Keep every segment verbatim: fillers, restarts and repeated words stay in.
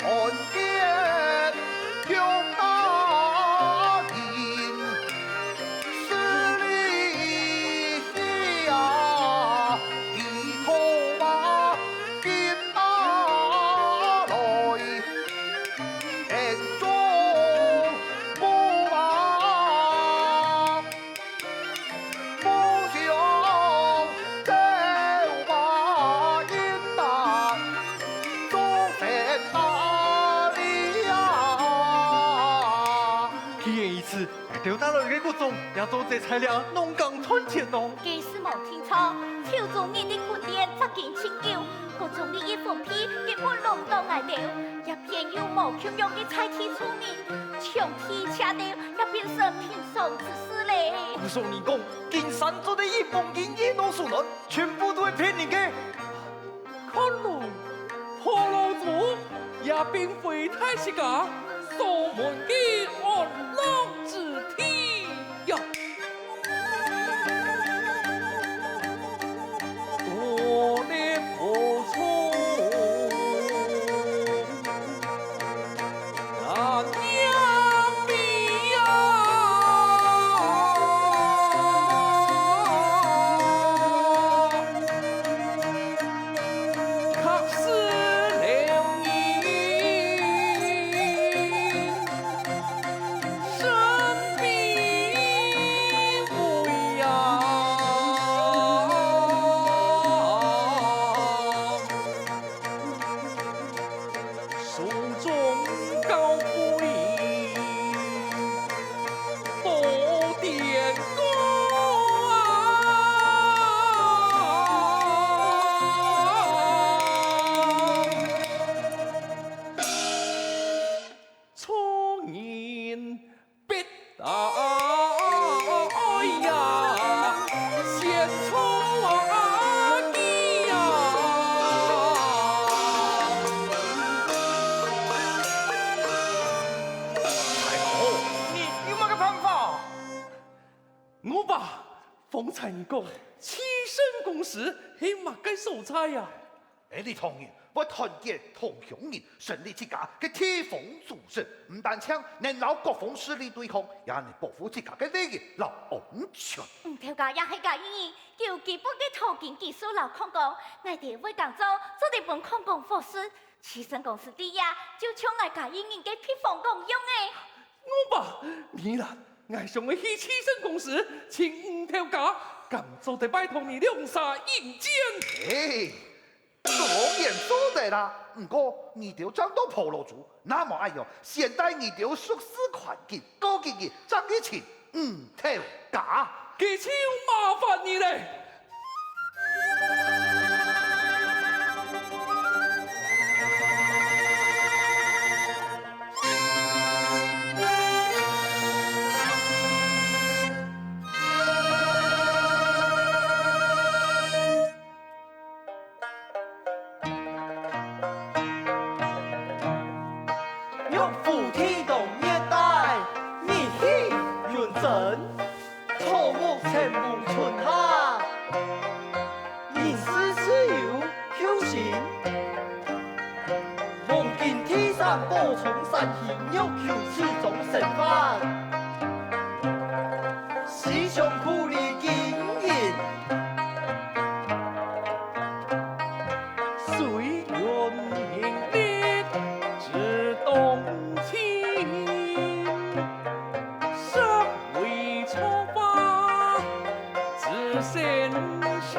看见救大人，十里西呀，一头马，金马来，眼中不忘。 不想走马音呐，终身大礼呀。既然如此，𠊎兜帶來个穀種也做得在這農耕賺錢咯。該係無定著，秋種日个訓練已經盡久，穀種日一分批，根本輪毋到𠊎兜，這片有無共樣个在地村民，搶地搶田， 也變成平常之事咧。故所人講，金山做得一分金，一農手暖，全部都係騙人个。看來，婆羅洲也並非大自家所問个安樂之地呀。 错人必打呀，先错啊！太后，你有麼个辦法？我吧，方才你講，七聖宮寺係麼个所在啊？ 欸，你當然會團結同鄉人，成立自家个地方組織，毋單淨能摎各方勢力對抗，也能保護自家个利益摎安全。嗯，頭家也係𠊎一人，有基本个土建技術摎礦工，𠊎兜會耕作，做得分礦工伙食。七聖宮寺在這，就像𠊎家一人个避風港樣仔。 我吧，米蘭，𠊎想愛去七聖宮寺尋吳頭家，敢做得拜託你兩儕引薦？欸，當然做得啦，毋過你兜正到婆羅洲，若無恁樣，先帶你兜熟事環境，過幾日正去尋吳頭家。該就麻煩你咧。 玉府天堂月台，日夕運轉，草木青黃春夏，人世自有救星。黃金地產寶藏三星，欲求此中生還，西廂普裡金銀。 雖遠名利之當前，實為錯花之先生。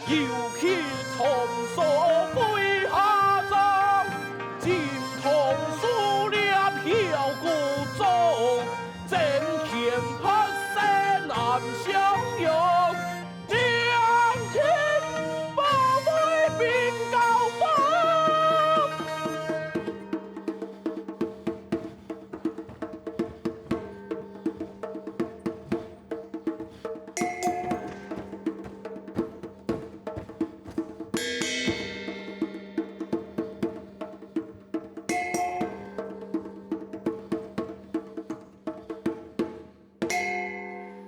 有氣長沙飛下張，金堂数粒曉鼓中，争權拍勢難相容，兩千八百兵交棒。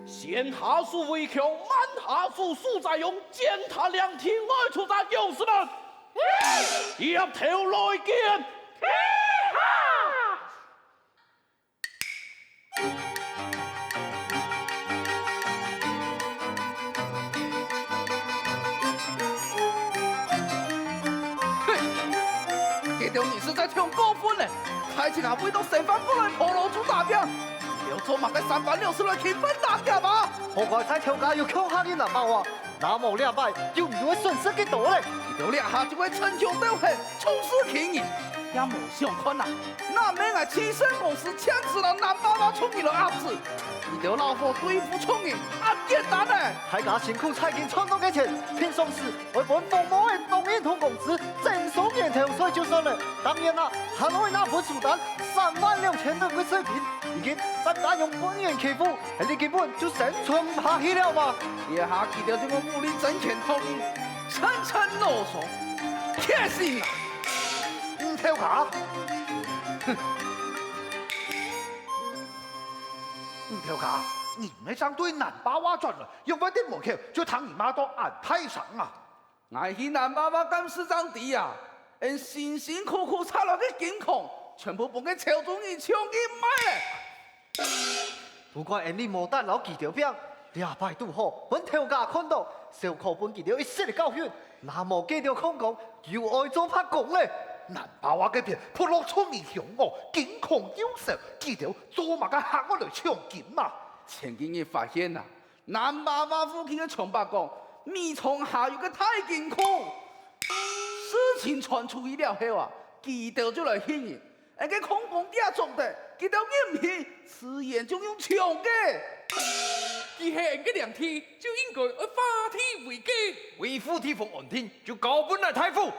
先下手為強，慢下手守在用，踐踏領地外出者勇士們，一頭來見！佢兜人實在忒過分了！大自家為到生還過來鋪路做打拚，佢兜做麼个三番兩次來侵犯打劫啊？好怪在頭家有共下个南北話，若無這擺，就毋會損失幾多咧。佢兜這下就會逞強鬥狠，仗勢欺人，也無想看啊！ 若毋係𠊎自身公司簽字摎南北話出面來壓制，你兜老虎對付眾人，恁簡單呢！大家辛苦賺緊賺到个錢，平常時愛分紅包个當然同公司徵收年頭稅就算了，當然啦，還愛拿分數單，三萬兩千多个稅金，如今單單用半年欺負，你根本就生存毋下去了嘛！這下佢兜就用武力爭權討利，真正腦爽，氣死人啊！吳頭家， 吳頭家，你毋係正對南北話轉來，仰會在門口就聽人罵到恁大聲啊？𠊎去南北話監視正知啊，𫣆辛辛苦苦賺來个金礦，全部分該潮州人搶去賣了！不怪𫣆俚無膽摎佢兜拚，這擺堵好分頭家看到，小可分佢兜一息个教訓，若無佢兜抗講，又愛做白工了。南北話該片，破落出名凶哦，金礦又少，佢兜 做麼个還愛來搶金啊？前幾日發現啊，南北話附近个長白崗，尾庄下有個大金庫。事情傳出去了後啊，佢兜就來尋人，𫣆个礦工底下捉得，佢兜認毋起，自然就用搶个。佢係𫣆个領地，就應該愛畫地為界，維護地方安定，就交分來大府。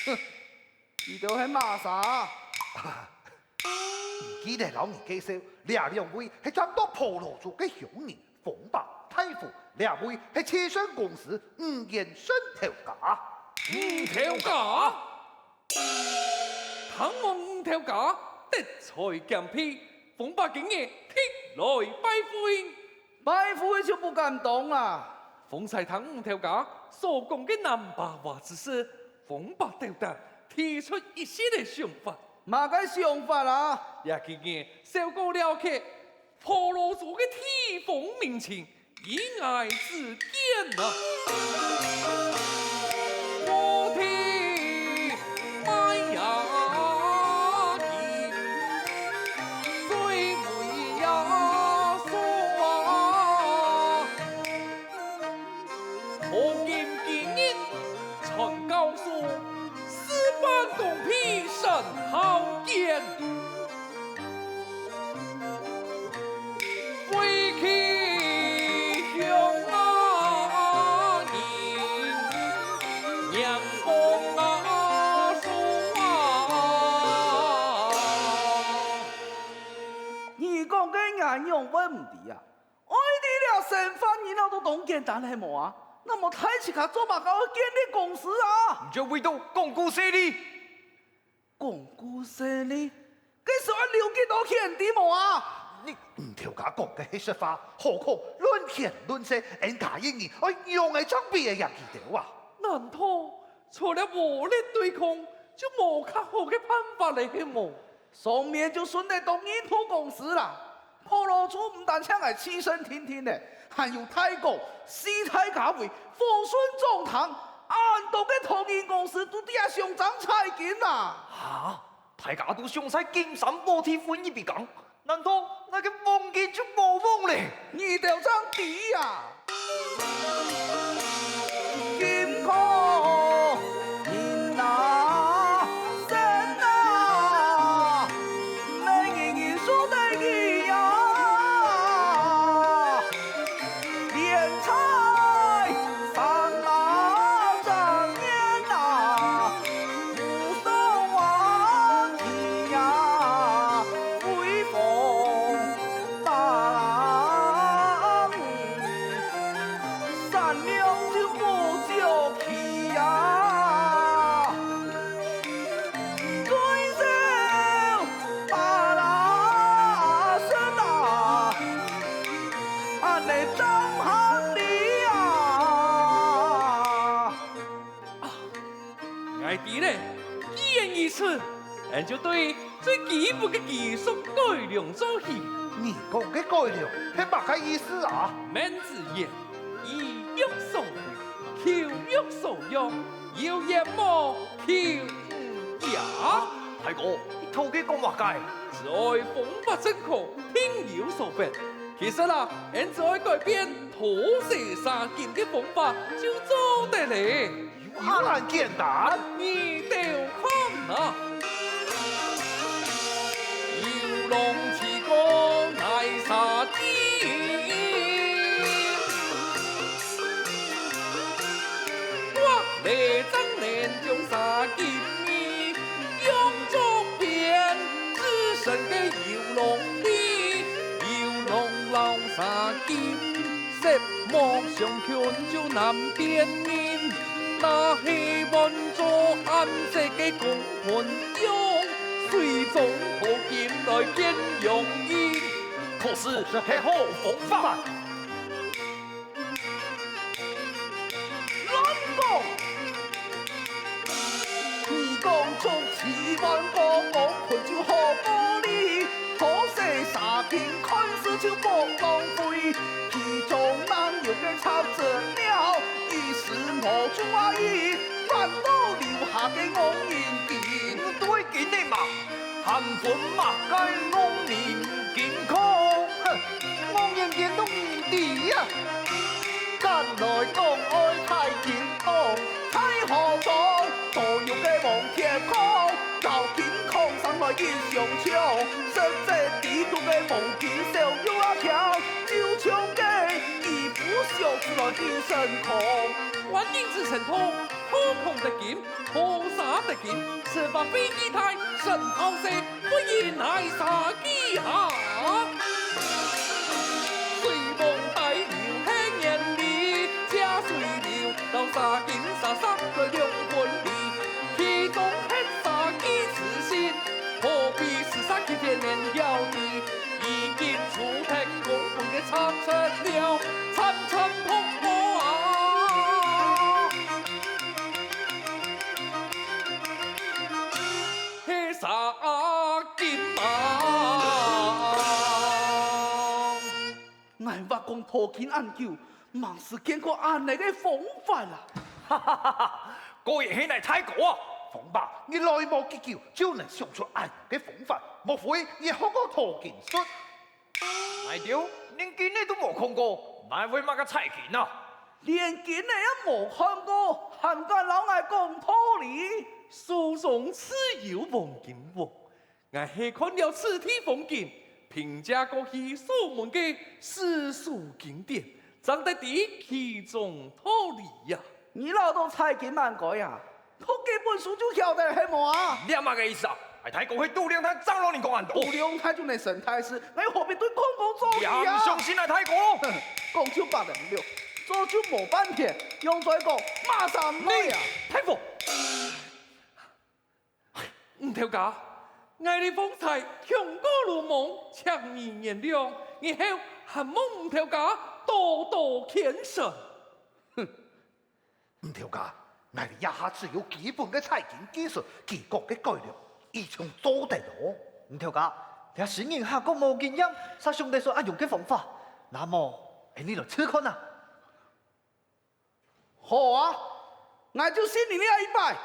哼， 佢兜係麼儕啊？毋記得摎你介紹，這兩位係正到婆羅洲个鄉人，方伯、大富；這位係自身公司吳延順頭家。吳頭家？聽聞吳頭家德才兼備，方伯今日特來拜會。 拜會就不敢當啦。方才聽吳頭家所講个南北話之事，方伯斗膽提出一息个想法。麼个想法啊？這幾日小可了解婆羅洲个地方民情，以𠊎之見啊，我聽 賣呀金，水尾呀樹啊，我今今日傳教書，事半功倍，甚好見。 你講个𠊎仰會毋知啊？愛知這生活人摎都當簡單係無啊？那麼大自家做麼个愛建立公司啊？你就為到鞏固勢力。 鞏固勢力，該時愛留幾多錢知無啊？你吳頭家講个係實話，何況論權論勢，𫣆家一人愛仰仔正比得贏佢兜啊？難道除了武力對抗，就無較好个辦法了係無？上面就順得當認同公司啦。 婆羅洲毋單淨𠊎自身定定仔，還有大哥、四大家委、和順總堂，恁多个唐人公司都在這上張彩金啊！哈？大家都想在金山寶地分一杯羹，難道𠊎个黃金就無望了？你兜正知啊！金咱娘就無著氣啊！最少啊啦神啊，恁呢正合理啊！ 𠊎知了，既然如此，俺就對最基本个技術改良做起。你講个改良係麼个意思啊？免自然，以藥所會，口服所用，有緣無求也。大哥，你頭先講麼个？只愛方法正確，定有所分。其實啊，俺只愛改變拖洗殺菌个方法就做得了。 有恁簡單？你兜看啊！有龍起過泥沙尖，刮來正能將沙尖泥，用作編織成个游龍理，游龍摎沙尖。 色目相近就難辨認，若係換做恁細个工盤用，水中淘金來見容易。確實係好方法。亂講！你講做 千萬个工盤就好過哩，拖洗沙金看似就無浪費，其中能用个插針料，一時無注意，反倒留下个戇人金。毋對金个嘛，還分麼个戇人金講？哼，戇人金都毋知啊！ 敢來講愛大金礦，大河中，多有个黃鐵礦，交金礦上來一相衝，實際底肚个黃金少有啊條，就像个一副小子來比神通。萬金之神通，可銅得金，可砂得金，此法非一體，神通是 不如泥沙機下。水王大流係原理，借水流，摎沙金沙沙來兩分離。其中係沙機自身，何必自殺去天然要地，已經出忒工本个插針料，參參痛苦啊！ 係沙金啊！𠊎話講拖金恁久，吂試見過恁樣个方法啊！哈哈哈哈，果然係𠊎大哥啊！方伯，你來無幾久就能想出恁樣个方法，莫非你學過拖金術？ 𠊎兜連金仔都無看過，哪會麼个採金啊？連金仔也無看過，還敢摎𠊎講道理？書中自有黃金屋，𠊎係看了此地風景，憑借過去所聞个史書經典，正得知其中道理呀。你恅著採金恁該啊？ 讀幾本書就曉得係無啊？你麼个意思啊？𠊎大哥係度量大，正摎你講恁多。度量大就能成大事，𠊎又何必對空空做你啊？你還毋相信𠊎大哥咯？哼，講就百零六，做就無半天，用嘴講馬上來啊！大哥，吳頭家，𠊎這方才窮過魯莽，請你原諒，日後還望吳頭家多多牽成。哼， 吳頭家，𠊎這下只有基本个採金技術，佢講个改良，已經做得咯。吳頭家，這新人客講無經驗，煞想得出恁樣个方法，那麼，係你來試看啊！好啊，𠊎就信你這一擺。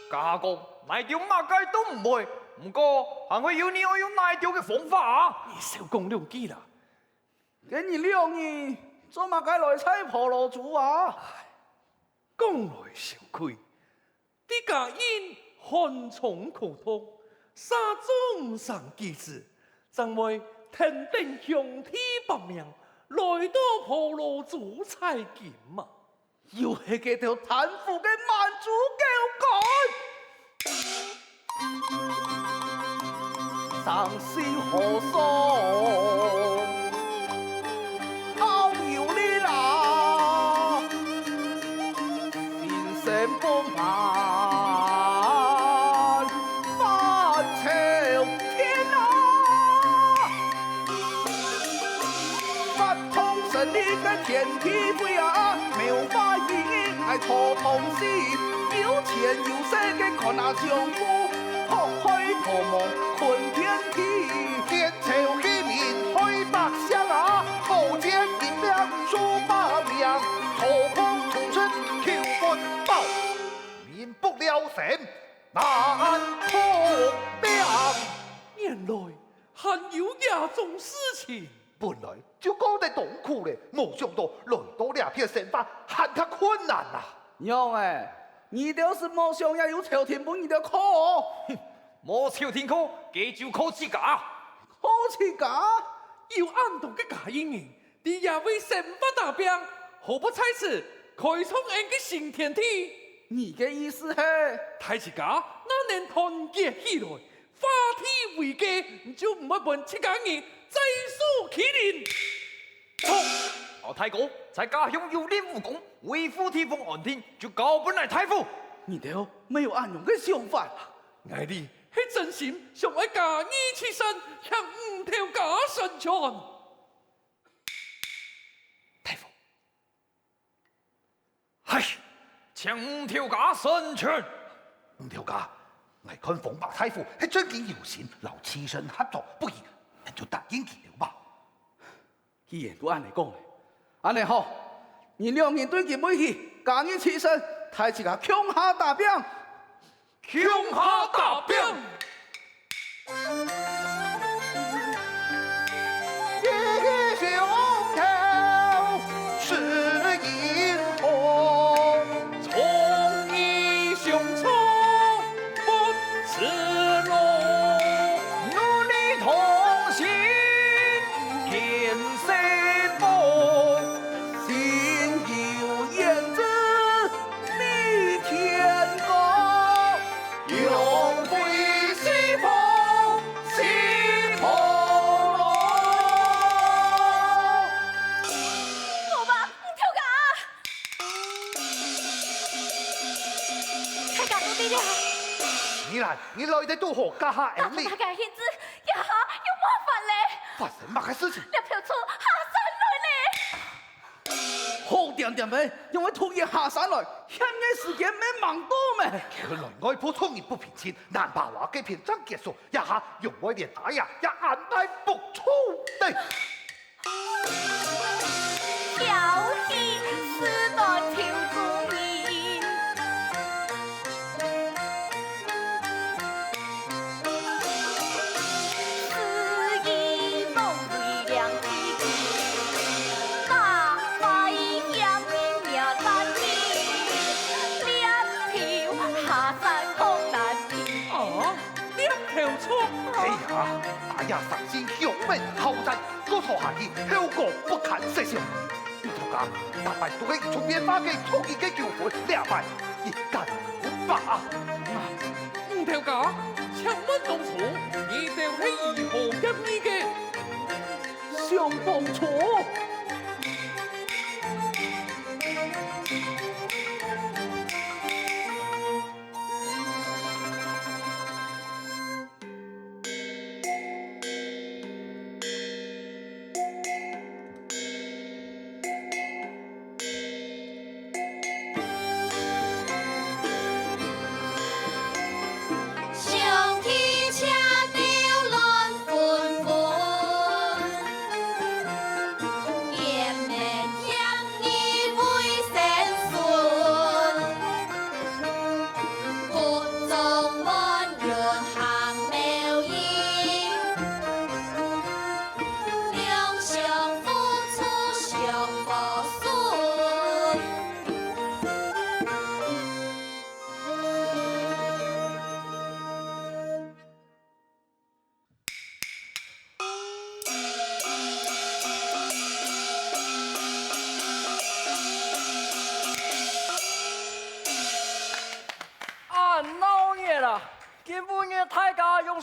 家下講，哪兜麼个都毋會，毋過還會有你愛用哪兜个方法啊？你少講兩句啦。該你兩人做麼个來採婆羅洲啊？講來羞愧， 在家因寒窗苦讀，煞做毋成幾子，正會跈等兄弟百名，來到婆羅洲採金嘛。又係該兜貪腐个滿族狗官！当时和尚好有力啊，心生不满，反朝天啊！发通神力个天地会啊，妙法一应爱错放心，有钱有势个看啊丈夫， 破开头毛困天地，天朝器皿害百姓啊！宝剑一柄数百柄，刀光冲出求分宝，民不聊生难脱病。原来还有这种事情。本来就过得痛苦咧，无想到来到这片生活还忒困难啊！娘欸，你兜是无想也有朝廷分你兜靠哦？ 哼，無朝廷靠，該就靠自家。靠自家？有恁多个嘉義人，在這位生活打拚，何不在此開創𠊎个新天地？你个意思係？大自家若能團結起來，化地為家，就毋會分自家人再受欺凌。 老大哥，在家鄉有練武功，維護地方安定，就交分來大夫。你兜乜有恁樣个想法？𠊎俚係真心想愛嘉義之聲，向吳頭家伸冤。大夫， 嗨，請吳頭家伸冤。吳頭家，𠊎看方伯大夫係真經有心摎刺身合作，不如𠊎就答應佢兜吧。既然都恁樣講咧，恁樣好，你兩人對今晡日去嘉義刺身，大自家共下打拚。 共下打拚。英雄頭，是英雄。忠義相助，不辭勞。與你同心， 天生福，心有言之，比天高。雄飛西風，西風浪。我吧，吳頭家！大家都在這。你來，你來得堵好，加下恩禮。大家的興致，這下又無法咧。發生麼个事情？這條蟲下山來咧！ 好恬恬个，仰會突然下山來，歇个時間乜吂到咩？原來外婆昨日不平靜，難把話該篇章結束，這下仰會連打野也恁難不出呢？小氣，死到頭中人。 啊，兩頭錯。哎呀，哎呀，傷心鄉民好戰，過錯下去，後果不堪設想。 吳頭家，逐擺都係你出面化解逐人个糾紛，這擺你敢有把握？吳頭家，請問當初你兜係如何協議个？想當初，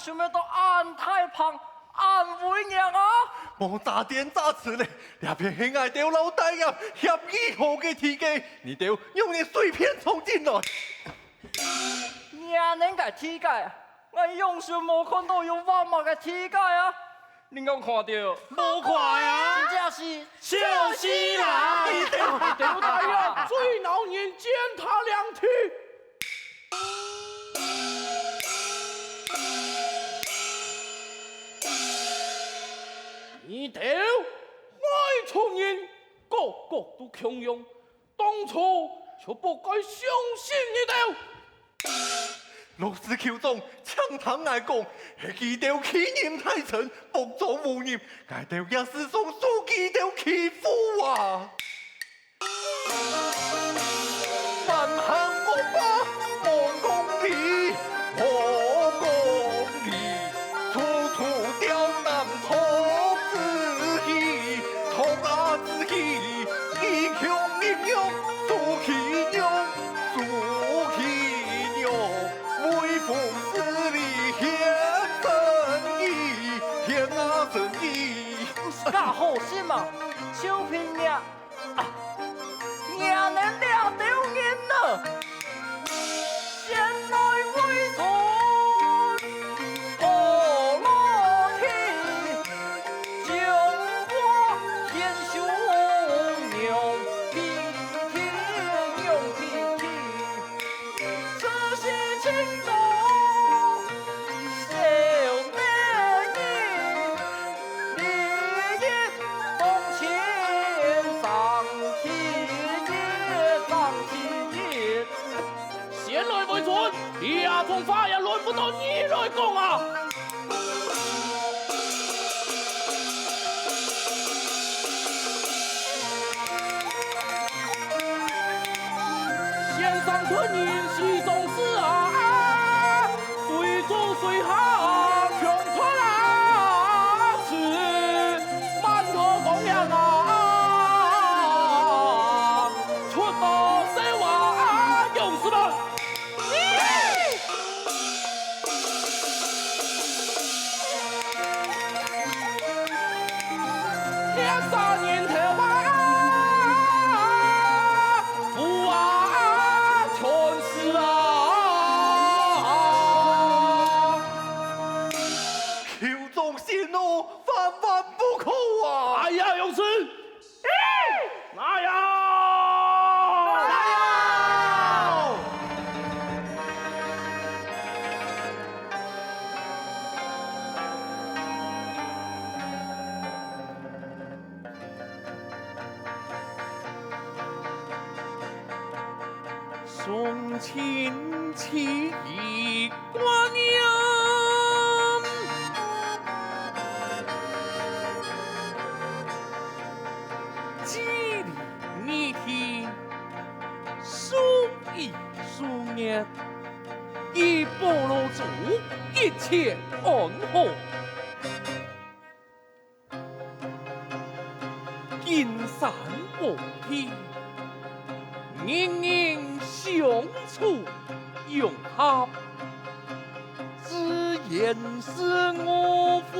想毋到恁大方、恁威嚴啊！莫詐癲詐痴咧，這片係𠊎兜摎大爺協議好个地界，你兜仰會隨便衝進來？ 若等个地界，𠊎仰會無看著有畫麼个地界啊？你敢看著？無看啊！真正係笑死人！你兜，你兜大爺最惱人踐踏領地。你兜外族人，個個都共樣， 當初就不該相信你兜。老師、舅丈，請聽𠊎講，係佢兜欺人太甚，目中無人，𠊎兜也係想受佢兜欺負啊！ 假好心啊，就憑若 若等這兜人呢，先來為尊破落地，將我獻首娘，替天娘，替天 這是情到少年人，你一往情深，天一深，天一。先來為尊，這種話也輪不到你來講啊！ 先生大人是宗師啊，誰做誰下強斷啊，是滿頭光亮啊，出到手啊，勇士們！ 天殺人頭啊，父啊，全是啊！舅丈息怒，萬萬不可啊！哎呀，勇士！ 哪有？哪有？送亲戚 挂念。祭礼仪式，数日数月，以保老祖一切安好。 金山宝地，人人相處融合，自然是我分